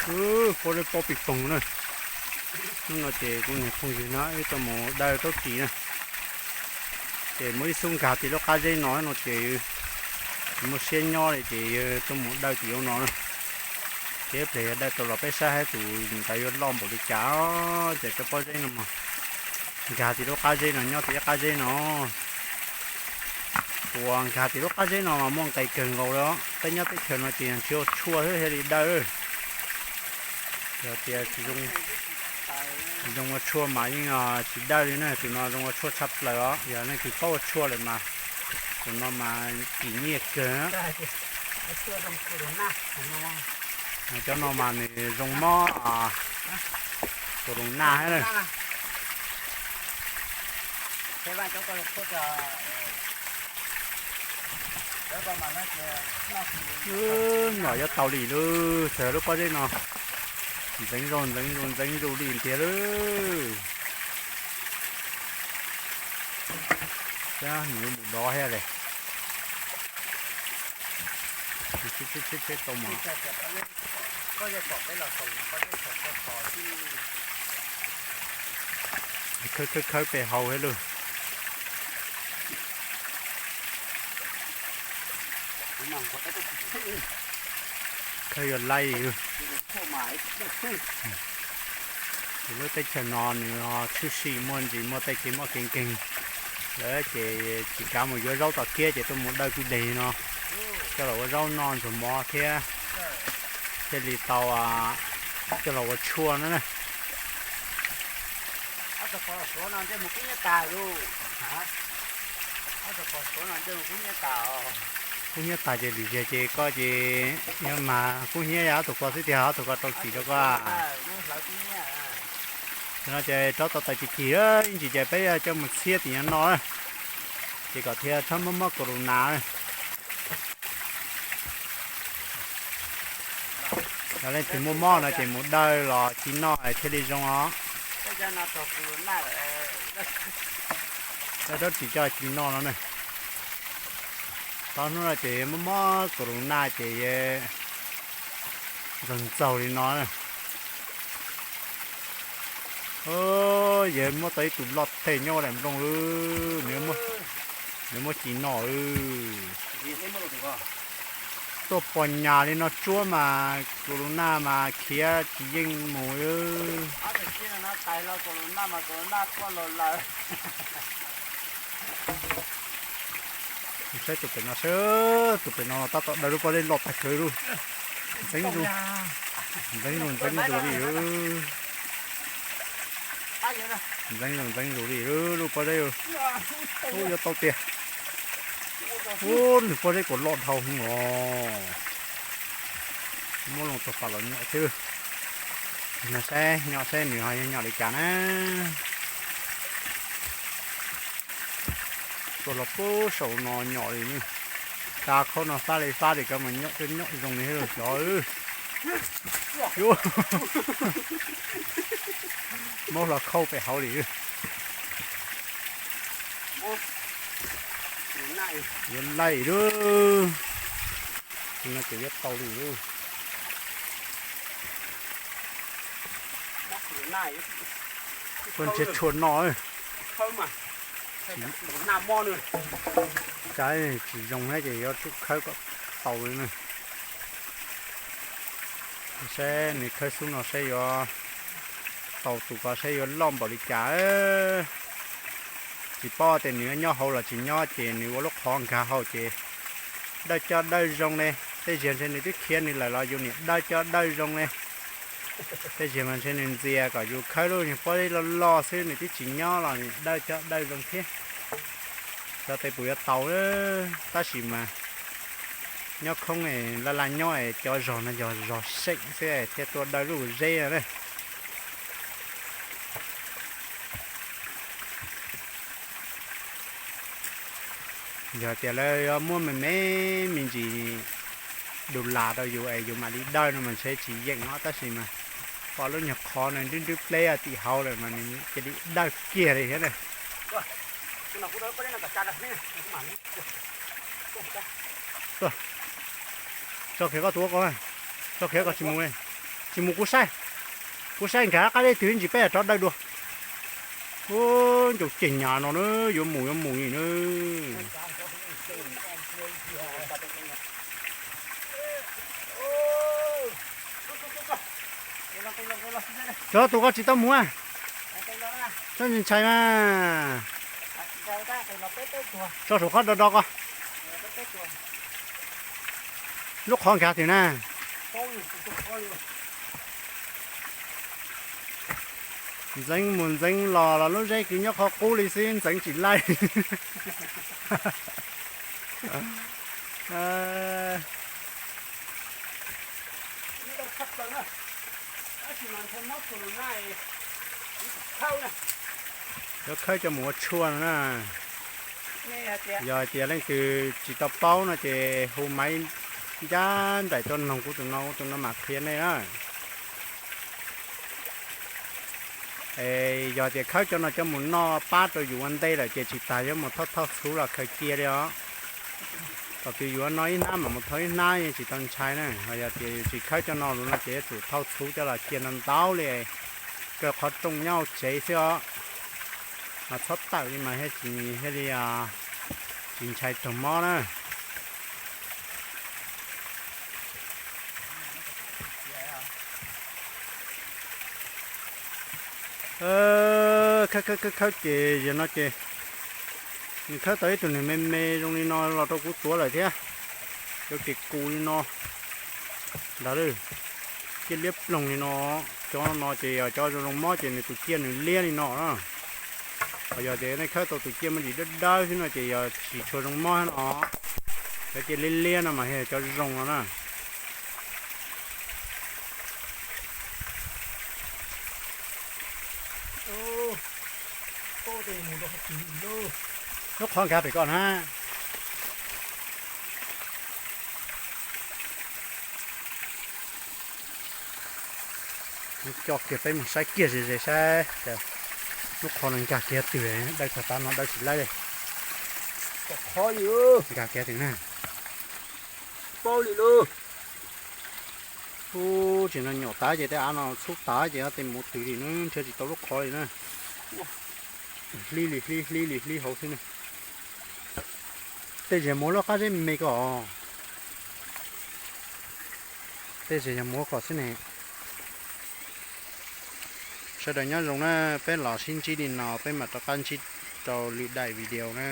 Ub, pob zeb pob pis poog na. Hnub no ces kuv niag phooj ywg no wb tuaj mus dawj raub ris na. Ces muaj ib xub nkag tim lub qab zeb no no ces tsis muaj siab nyob li ces yawg tuaj mus dawj tim lub no na. Ces ib pliag yog dawj tau los peb saib hab tus ntawd yuav loj npaum li cas. Ces cov pob zeb no mas nkag tim lub qab zeb no, nyob tim ib qab zeb no. Uas nkag tim lub qab zeb no mas muaj nqis kawg nkaus li os. Peb nyob teb chaws no ces tsis ua tshuaj thiab thiaj li dawj. Yog tias tsis zoo ua tshuaj mas yeej tsis dawj li na. Tus no zoo ua tshuaj tshaj plaws os. Yog leej twg paub ua tshuaj lawm mas tus no mas kim nyiaj kawg. Cov no mas nws zoo mob corona na. Nyom yuav tau li lub, txawm lub pob zeb no ntxeev zus ntxeev zus ntxeev zus li ntiag lawm. Nws mus dov thiab li. Tau mas khawb khawb khawb pem hauv thiab lawm. Khawb yuav laij. Ces lub teb chaws no nws tshwm sim muaj ntsis muaj tej kev mob kev nkeeg lawm ces tsis kav mus yuav zaub tom kiab ces tuaj mus dawj kwj deg no coj los ua zaub noj ntxuag mov thiab thiaj li tau coj los ua tshuaj no na. Kub hnyiab tag ces lwm zaug ces koj ces yuav mas kub hnyiab yog ob tug ko xwb tiag, ob tug ko rau txim rau koj. Tam no ces rau tau tais cig cig ib ntsis ces peb coj mus txhiab tim no no, ces kom thiaj txhob mob mob corona. Yog leej twg muaj mob no ces mus dawj los ci noj thiaj li zoo os. Dawj raub ris coj ci noj no na. Tau hnub no ces mob mob corona ces ntxaug ntxaug li no na. Yawg muab tau ib tug loj teg nyob daim nplooj, nws muab ci noj. Tuaj pom nyas li no tsuab mas corona mas khiav tsis yeej mus. Saib tus pem no seb, tus pem no tab tom dawj lub pob zeb loj tag kawg lub. Ntxeev zus, ntxeev zus ntxeev zus li. Ntxeev zus ntxeev zus li lub pob zeb. Ub, yuav tau tiag. Ub, nws pob zeb kuj loj dhau hwv os. Muab loo txog pam los nyom xwb. No saib nyom seb nws ho yog nyom li cas na. Tuaj los puag saum no nyom li. Xa qhov no fab li fab li ko mas nyom coj nyom zoo li xyov. Muab hlo khauj pem hauv li. Yuav laij lawm. No ces yuav tau li lawm. Ua ntshe tshuaj no. Cas tsis zoo thiab ces yuav tsum khawb kom tau li na. Saib nws khawb xub no saib yuav tau tus ko saib yuav loj npaum li cas. Tsis paub tias nws nyob hauv los tsis nyob ces nws ua lub qhov nkag hauv ces dawj coj dawj zoo li. Tej zaum ntshe nws twb khiav nws lawm los yus niam dawj coj dawj zoo li. Tej zaum mas ntshe nws ntxias kom yus khawb lub nyuag pob zeb loj loj xwb nws twb tsis nyob los dawj coj dawj zoo thiab. Xyov tes puas yuav tau, tab sis mas nyob khoob laj laj nyob es cov zog no yog zog seem xwb thiaj tuaj dawj lub zeb no na. Yog tias lawv yuav muab me me me ntsis du las rau yus es yus mam li dawj no mas ntshe tsis yeem os, tab sis mas pom lub nyuag qhov no nrwb nrwb pleb tim hauv lawm mas nws cia li dawj kiag li thiab na. Tso khiav koj tus ua ko, tso khiav koj tsis mus li. Mus kuv saib, kuv saib nkag qab deb twg ntsis peb rov dawb dua. Ub, ncaus ceg nyas no na, yuav mus yuav mus li na. Cov tus koj tsis tau mus, txhob ntshai mas. Tso saum qhov do do ko. Lub qhov nkag twg na. Ntxeev mus ntxeev los los lub zeb kwv nyob qhov qub li xwb, ntxeev tsis laij. Yuav khawb coj mus ua tshuaj no na. Yog hais tias leej twg tsis tau paub no ces hu maiv ncaj nraim tuaj noog kuv tus no, kuv tus no mam qhia nej na. Es yog tias khawb cov no coj mus noj pab rau yus ua ntej lawm ces tsis tas yuav mus thauj thauj txhuv los khaws cia li os. Thaum twg yus no ib hnab mam mus thauj ib hnab yeej tsis tau ntshai na. Ho yog tias yus tsis khawb cov no lawm no ces yuav tsum thauj txhuv coj los cia ntau ntau li, kaw qhov rooj nyob hauv tsev xwb os. Mas txhob tawm li mas thiaj li tsis ntshai raug mob na. Khawb khawb khawb ces yog no ces nws khawb tau ib tug nws me me zoo li no los rau kuv tuav lawm thiab. Cov ces kus li no ntag, ciaj liab ploog li no. Cov no ces yog cov zoo zoo mob ces nws tus ciaj nws liab li no na. Ho yog tias nej khawb tau tus ciaj muaj ntsis dawb dawb xwb no ces yog tsis tshua zoo mob no. Cov ciaj liab liab no mas yog cov zoo no na. Lub qhov nkag pem ko na. Coj kiag peb mus saib kiag ze ze saib lub qhov no nkag kiag twg, dawb tag tav no dawb tsis laib li. Nkag kiag twg na. Ub, tseem no nyuam tas ces tej av no txhub tas ces tej mus twg li na, nrhiav tsis tau lub qhov li na. Hlib li hlib, hlib li hlib hauv xwb na. Tej zes muab lub qab zeb me ko. Tej zes yog muab kom xwb ne. Sawv daws nyob zoo na, peb los sib ntsib li no peb mam rov qab ntsib rau lwm daim video na.